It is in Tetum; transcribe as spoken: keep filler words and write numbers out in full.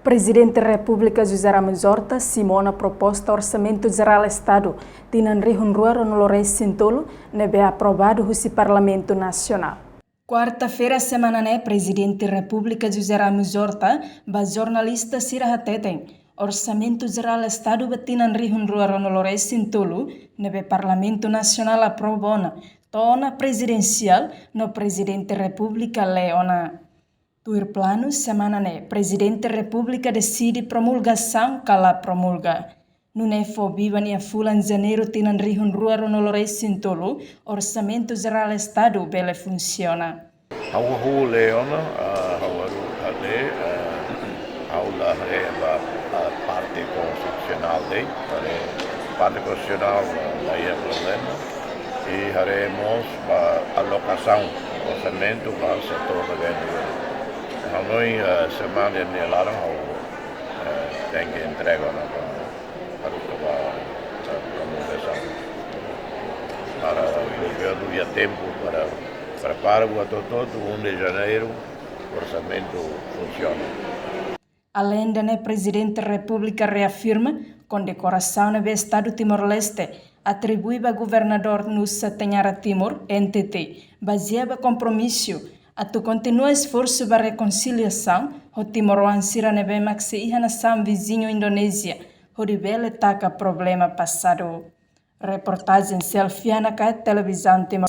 Prezidente Repúblika José Ramos Horta simu ona proposta Orsamentu Jerál Estadu tinan rihun rua ruanulu resin tolu ne'ebé aprovadu husi Parlamentu Nasionál. Kuarta-feira semana ne'e, Prezidente Repúblika José Ramos Horta ba jornalista sira hateten, Orsamentu Jerál Estadu ba tinan rihun rua ruanulu resin tolu ne'ebé Parlamentu Nasionál aprova ona, to'o ona prezidensiál no Prezidente Repúblika lee ona. Tuir planu, semana ne'e Prezidente Repúblika deside promulgasaun ka la promulga. Nune'e fó biban iha fulan Janeiru tinan rihun rua ruanulu resin tolu, Orsamentu Jerál Estadu bele funsiona. Ha'u hahú lee ona, ah, ha'u haruka lee, ah, ha'u la haree ba, ah, parte konstitusionál de'it, haree parte konstitusionál, ah, la iha problema. I haree mós ba alokasaun orsamentu ba setór governu. Ha'u hanoin, ah, semana ne'e laran ha'u, ah, tenke entrega ona ba, haruka ba, ah, promulgasaun. Para governu iha tempu para prepara buat hotu-hotu, um de Janeiro, orsamentu funsiona. Aleinde ne'e, Prezidente Repúblika reafirma kondekorasaun ne'ebé Estadu Timor-Leste atribui ba Governadór Nusa Tenhara Timur, N T T, bazeia ba kompromisu atu kontinua esforsu ba rekonsiliasaun ho timoroan sira ne'ebé mak sei iha nasaun viziñu Indonézia, hodi bele taka problema pasadu. Reportajen Selfiana Kaet, Televizaun Timor.